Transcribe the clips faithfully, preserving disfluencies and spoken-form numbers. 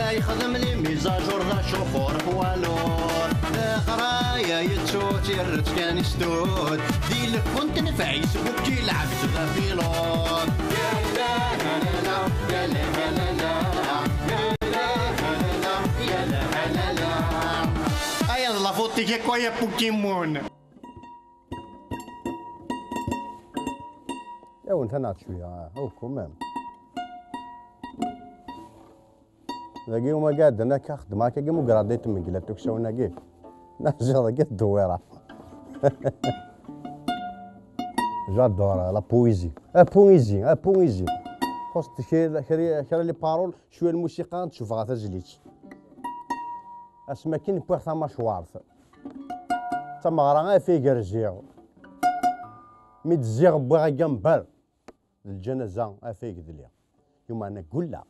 Yexdem les mises à jour d acuxur poids lourd. Leqraya yettu tirret kan istut. Di lkunt n Facebook yelɛeb d apilot. Aya d la faute-ik akk, ay a Pokémon. Awen tanaɣ cwiya, oh, quand même. Dagi uma gɛedden akka, xeddmeɣ akka, gi mugraḍ i tmegla tuksawen-agi. Naziɣ dagi ddewwira. J'adore la poésie. La poésie, la poésie. Xus kra, kra, kra les paroles, cwiya lmusiqa, ad tcufeɣ tazlit. Asmi akken wwiɣ tamacwart. Tameɣra afig rziɣ. Mi d-zziɣ wwiɣ agambar. D lǧanaza afig dli. Yumeɛna gulleɣ.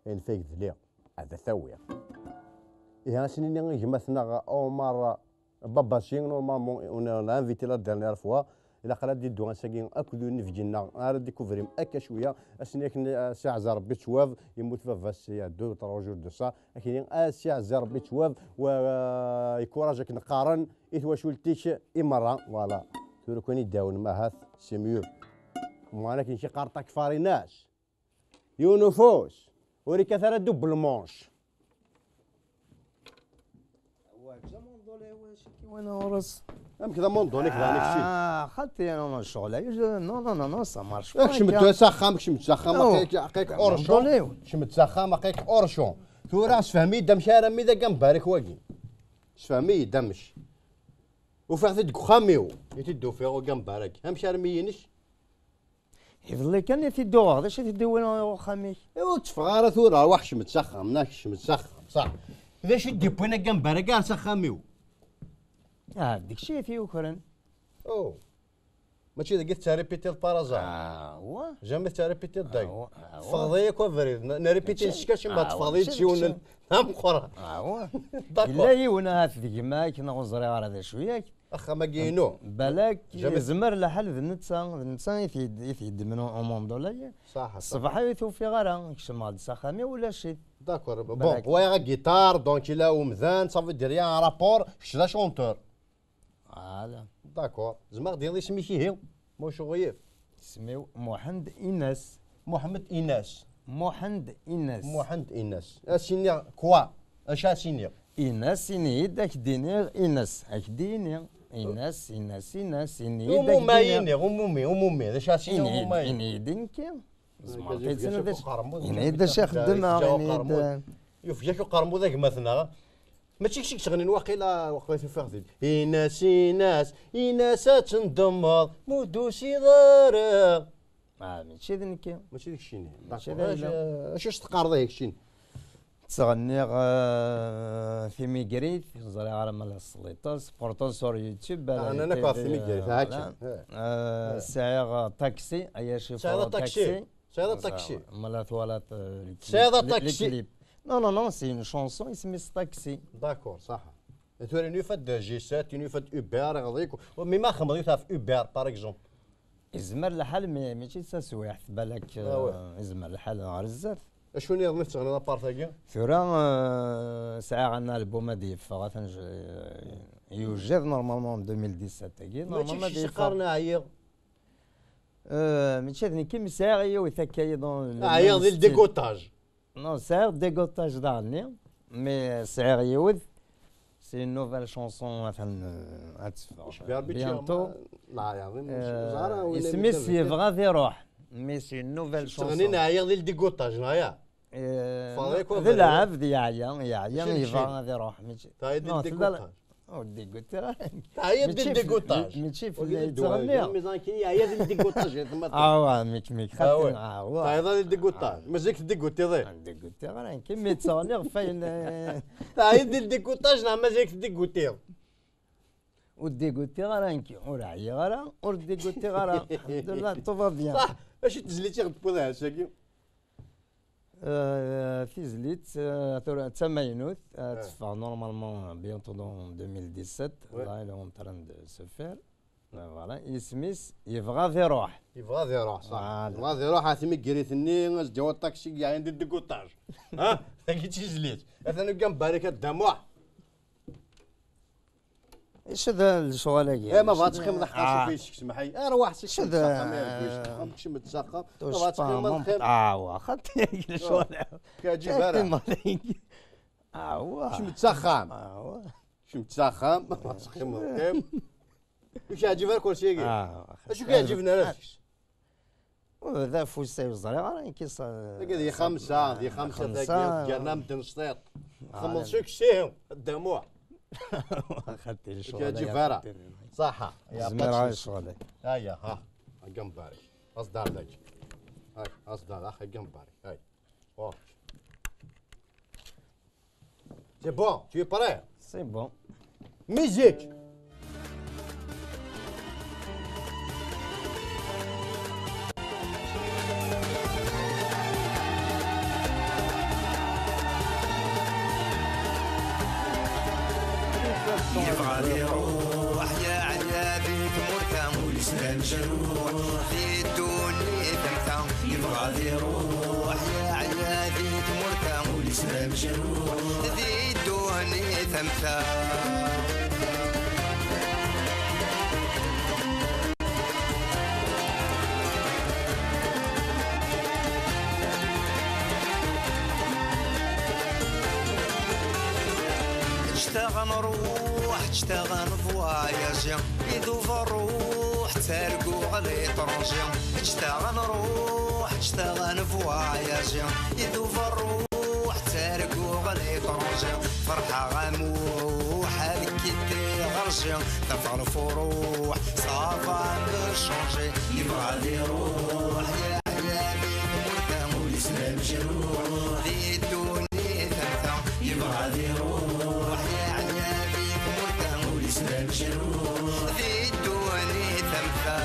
Ayen fig dli. Ad t-awiɣ. Ihi, ad s-nini i gma-tneɣ Omar Babaci, normalement, on l'a invité la dernière fois. Ilaq ara d-iddu ass-agi akked unebgi-nneɣ, ara d-ikuvrim akka cwiya, ass-nni akken, a Si Ɛezza Rebbi ttwab, yemmut baba-s il y a deux ou trois jours de ça, akken a Si Ɛezza Rebbi ttwab, wa, euh, ikuraǧ akken qqaren, i twacult-ik i merra, voilà. Tura kan i d-awnem ahat, c'est mieux. Mwan akken i qqar takfarinas. Yiwen ufus, ur ikkat ara double manche. Amek d amondoli-k daɣen i kečči? Ah, xaṭi, non, non, ccɣel-agi, je, non, non, non, non, ça marche pas, kecmet s axxam, kecmet s axxam, aql-ik, aql-ik urcun. Kecmet s axxam, aql-ik urcun. Tura sefhem-iyi-d amek armi d agambar-ik wagi. Sefhem-iyi-d amek. Ufiɣ-t-id deg uxxam-iw, i t-id-ufiɣ ugambar-agi. Amek armi inek? Iḍelli kan i t-id-uɣeɣ, d acu i t-id-iwin ɣer uxxam-ik? Ur tteffeɣ ara tura, arwaḥ kecmet s axxam, neɣ kecmet s axxam, ṣaḥ. D acu i d-iwwin agambar-agi ar s axxam-iw? Ah, d kečč i t-yukren. Oh. Mačči dagi tettripitiḍ par hasard? Ah, wa. Jamais tettripitiḍ dagi. Ah, wa, ah, wa. Teffɣeḍ-iyi akk abrid. N-, nripiti netta, nečč, acimi ah, teffɣeḍ-iyi-d s yiwen n ameqqran? Ah, wa. D'accord. Yella yiwen ahat d gma-k, neɣ ur ẓriɣ ara d acu-yak. Axxam-agi inu. Balak, jamais. Yezmer lḥal d netta, d netta i t-id-, i t-yeddmen umundul-agi. Ṣaḥ, ṣaḥ. Ṣṣbeḥ ur t-ufiɣ ara, kecmeɣ-d s axxam-iw, ulac-it. D'accord. Bon, balak. Wayeɣ agiṭar, donc il a umdan, ça veut dire il y a un rapport, kečč d achanteur. Voilà. D'accord. Zemreɣ d-iniɣ isem-ik ihi? Muc uɣyif. Isem-iw Muḥend Inas. Muḥend Inas. Muḥend Inas. Muḥend Inas. Ad s-iniɣ quoi? Acu ad s-iniɣ? Inas, ini-yi-d, ad k-d-iniɣ Inas. Ad k-d-ini. Inas, Inas, Inas, ini-yi-d, ad k-d-iniɣ. Umumi, umumi, umumi. D acu ad s-iniɣ umumi? Ini-yi-d, ini-yi-d nekki. Tzemreḍ ad tiniḍ d acu, ini-yi-d d acu i xeddmeɣ, ini-yi-d. Yufeg-ak uqermud a gma-tneɣ. Mačči kečč i yettɣennin waqila, waqila tufiḍ-t-id. Inas, inas, inas ad tendemmeḍ, ma ur d-tusiḍ ara. Ah, mačči d nekki. Mačči d keččini. Mačči d ayla. Acu, acu s-teqqareḍ ihi keččini? Ttɣenniɣ, eh, timigrit, ur ẓriɣ ara ma la tesliḍ-as, pourtant sur YouTube, ah, ala, nnan akk ɣef timigrit, eh, voilà. Eh. Eh, sɛiɣ, eh, taxi, ay acifur taxi. Tesɛiḍ aṭaksi? Tesɛiḍ aṭaksi? Ma la twalaḍ, eh, le clip. Tesɛiḍ aṭaksi? Le clip. Non, non, non, c'est une chanson, isem-is Taxi. D'accord, ṣaḥ. Tura nufa-d G sept, nufa-d Uber, iɣḍi-k. Mi ma xemmeḍ ɣef Uber, par exemple. Izmer lḥal, mais mačči d taswiɛt, balak, ah, ouais, euh, izmer lḥal ɣer zdat. Acu nniḍen i tettɣenniḍ apart-agi? Tura, euh, sɛiɣ un album ad yeffeɣ, atan j-, yewjed normalement en deux mille dix-sept-agi. Normalement ad yeffeɣ. Mačči d kečč i qqaren ɛyiɣ? Euh, mačči d nekk i m-, sɛiɣ yiwet akka yiḍen. Ɛyiɣ di le dégoûtage. Non, sɛiɣ dégoûtage daɣenni, mais sɛiɣ yiwet, c'est une nouvelle chanson, atan, euh, ad teffeɣ. Bientôt. Euh, isem-is Yebɣa ad iruḥ, mais c'est une nouvelle chanson. Teɣnin ɛyiɣ di le dégoûtage, neɣ ya? Euh, d lɛebd yeɛya, yeɛya, yebɣa ad iruḥ, mačči. Teɛyiḍ di le dégoûtage. Ur d-iguti ara. Teɛyiḍ di dégoûtage. Mačči fell-i yettɣenni. Yeɛya di dégoûtage, ya tama. Awa, mik, mik, xaṭi, awa. Teɛyiḍ di dégoûtage. Mazal-k tdiguṭiḍ, eh? Ur d-iguti ara, nekk mi ttɣenniɣ ɣef wayen, eh. Teɛyiḍ di dégoûtage, neɣ mazal-k tdiguṭiḍ? Ur d-iguti ara, nekk ur ɛyiɣ ara, ur d-iguti ara. Alḥemdullah, tout va bien. Ṣaḥ, acu n tezlit i ɣ-d-tewwiḍ ass-agi? Euh, tizlit, euh, tura d tamaynut, euh, teffeɣ normalement bientôt dans deux mille dix-sept, là, elle est en train de se faire. Voilà, isem-is yebɣa ad iruḥ. Yebɣa ad iruḥ, ṣaḥ. Voilà. Yebɣa ad iruḥ, a timiggrit-nni, as-d-yaweḍ ṭaksi yeɛyan di diguṭaj. Ha? Tagi d tizlit. Atan ugam Barik a Dda Muḥ. Acu d lecɣal-agi? Eh, ma bɣa txedmeḍ, ḥqac ur yessekcem ḥay. Arwaḥ, sekcem-d s axxam, ya Rebbi, s axxam, kcem-d s axxam. Ma bɣa txedmeḍ, xdem. Awa, xaṭi lecɣal. Ur k-yeɛǧib ara. Awa. Kcem-d s axxam. Awa. Kcem-d s axxam, ma bɣa txedmeḍ, xdem. Ur k-yeɛǧib ara kursi-agi? Acu k-yeɛǧiben ara deg-s? D afus ay ur ẓriɣ ara, nekk is-, tagi d xemsa, d xemsa tagi, xemsa. Yerna medden sṭiṭ. Xemmeḍ s uksim, a Dda Muḥ. Xaṭi ur k-yeɛǧib ara. Ṣaḥa. Zemreɣ ad ccɣel. Aya, ha. Agi mbarek. Aẓdar dagi. Ay, aẓdar, ah, agi mbarek. Ay. Oh. C'est bon, tu es prêt? C'est bon. Musique. Yebɣa ad iruḥ, yeɛya di tmurt-a, ul-is d amecruḥ, di ddunit am ta. Yebɣa ad iruḥ, yeɛya di tmurt-a, ul-is d amecruḥ, di ddunit am ta. Ǧǧet-aɣ ad nruḥ, ǧǧet-aɣ ad nvoyaji, idub ṛṛuḥ, ttarguɣ l'étranger. Ǧǧet-aɣ ad nruḥ, ǧǧet-aɣ ad nvoyaji, idub ṛṛuḥ, ttarguɣ l'étranger. Ferḥeɣ amuḥ ad quitter ɣerji, tafeɣ lfuruḥ, ça va me changer. Yebɣa ad iruḥ, yeɛya di tmurt-a, ul-is d amecruḥ, di ddunit am ta. Yebɣa ad iruḥ, yeɛya di tmurt-a, ul-is d amecruḥ, di ddunit am ta.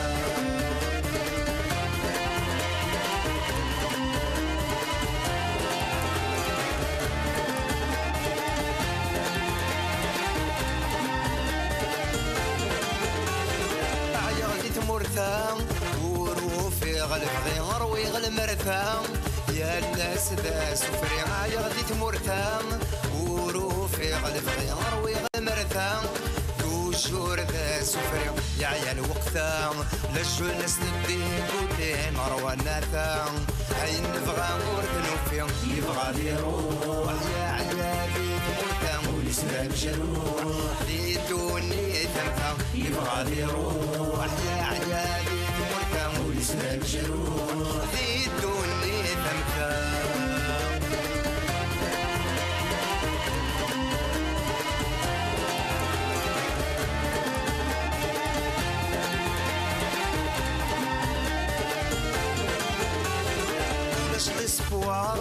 Ɛyiɣ di tmurt-a, ur ufiɣ lebɣi, ṛwiɣ lmerta. Yal ass d asufri, ɛyiɣ di tmurt-a, ur ufiɣ lebɣi, ṛwiɣ lmerta. Toujours d asufri, yeɛya lweqt-a, la jeunesse dégoûtée, ṛwan ata. Ayen nebɣa ur t-nufi. Yebɣa ad iruḥ, yeɛya di tmurt-a, ul-is d amecruḥ, di ddunit am ta. Yebɣa ad iruḥ, yeɛya di tmurt-a, ul-is d amecruḥ, di ddunit am ta. Ulac l'espoir,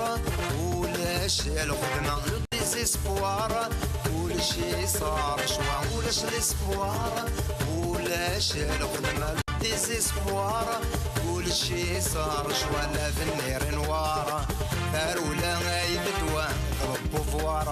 ulac lxedma, le désespoir, kullec iṣar ccwa. Ulac l'espoir, ulac lxedma, le désespoir, kullec iṣar ccwa. L'avenir est noir, tarewla ay d ddwa, le pouvoir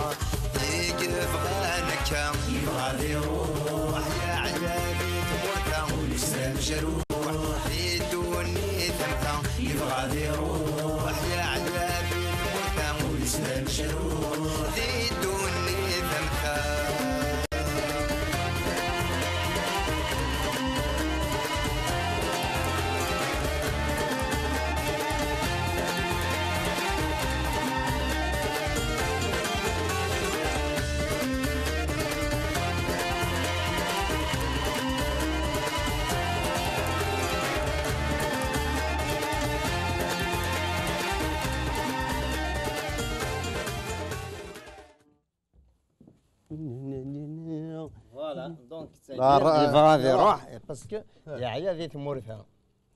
i yebɣan akka. Yebɣa ad iruḥ, yeɛya di tmurt-a, ul-is d amecruḥ, di ddunit am ta. Yebɣa ad iruḥ, yeɛya di tmurt-a, ul-is d amecruḥ, di ddunit am ta. Voilà, donc, c'est... Yebɣa ad iruḥ, parce que yeɛya di tmurt-a.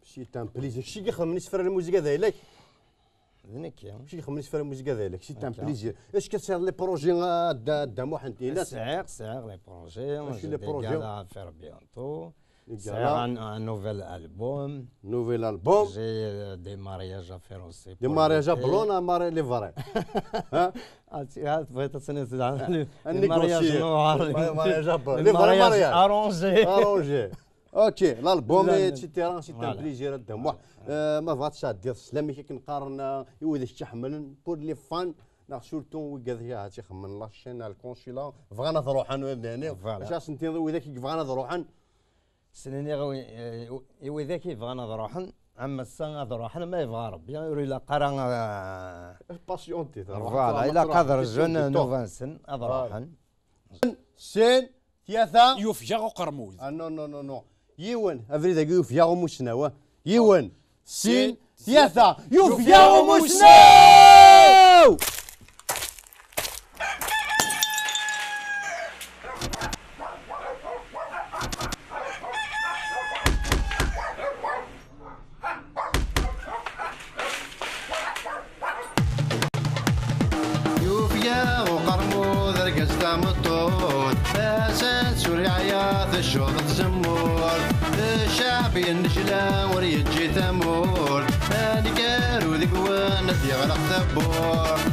C'est un plaisir. Kečč i ixedmen isefra n lmuzika d ayla-k? D nekk. Kečč i ixedmen isefra n lmuzika d ayla-k. C'est un plaisir. Est-ce que tesɛiḍ les projets, a Dda, a Dda Muḥend? Sɛiɣ, sɛiɣ les projets. J'ai des galas à faire bientôt. Sɛiɣ un, un nouvel album. Nouvel album. J'ai, euh, des mariages à faire aussi. Des mariages à blonde, un mariage, les vrais. Hein? Ah, tu, ah, tu vas être... les mariages noirs, les mariages à blonde. Les vrais mariages. Arrangés. Arrangés. Ok, l'album, et cetera. C'était un plaisir, Adda Muḥ. Euh, ma bɣa tesɛeddiḍ sslam-ik akken qqaren, euh, i wid i k-iḥemmlen, pour les fans, neɣ surtout wigad i ahat ixemmen la chaîne ar le consulat, bɣan ad ruḥen, ad nini. Voilà. Acu ad sen-tiniḍ i widak i yebɣan ad ruḥen? Sen-iniɣ i wi-, i widak i yebɣan ad ruḥen, am ass-a ad ruḥen, ma yebɣa Rebbi, ur ilaq ara, euh, patienter, voilà, ilaq ad rjun nnuba-nsen, ad ruḥen. Sin, tyata. Yufeg-aɣ uqermud. Ah, non, non, non, non. Yiwen, abrid-agi yufeg-aɣ umusnaw, ah. Yiwen, sin, tyata. Yufeg-aɣ umusnaw! Yufeg-aɣ uqermud, argaz tameṭṭut, tasa-s ur yeɛya, teccuḍ tzemmurt. Ccɛeb yennejla, ur yeǧǧi tamurt, aneggaru deg-wen ad d-yeɣleq tawwurt.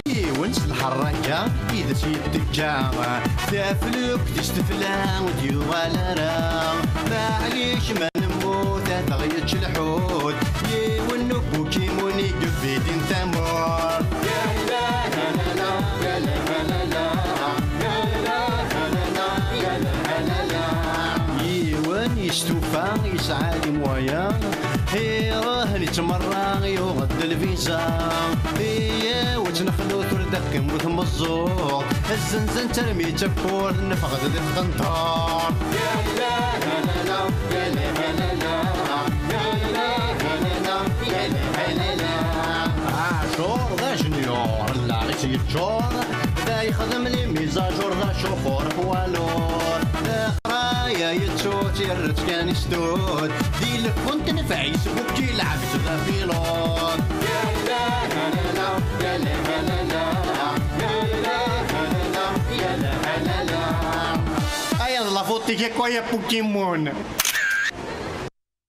Yiwen s lḥerraka i d as-yettekka, taflukt-is tefla ur d-yuɣal ara. Maɛlic ma nemmut ad aɣ-yečč lḥut, yiwen n ubukimun i yebidin tamurt. Yiwen yestufa yesɛa les moyens, iruḥ yettmerra, yuɣ-d lviza. Iyyawet nexlut ur d-teqqim tmeẓẓuɣt, zzenzen-tt armi d tawwurt, neffeɣ-d di tqenṭert. Ɛacur d ajenyur, llaɣ-is yeččur, da yexdem les mises à jour, d acufur poids lourd. Leqraya yettu-tt, yerra-tt kan i stud, di lfun tenfeɛ-is bukki lɛebd d apilud. Aya d la faute-ik akk, ay a Pokémon.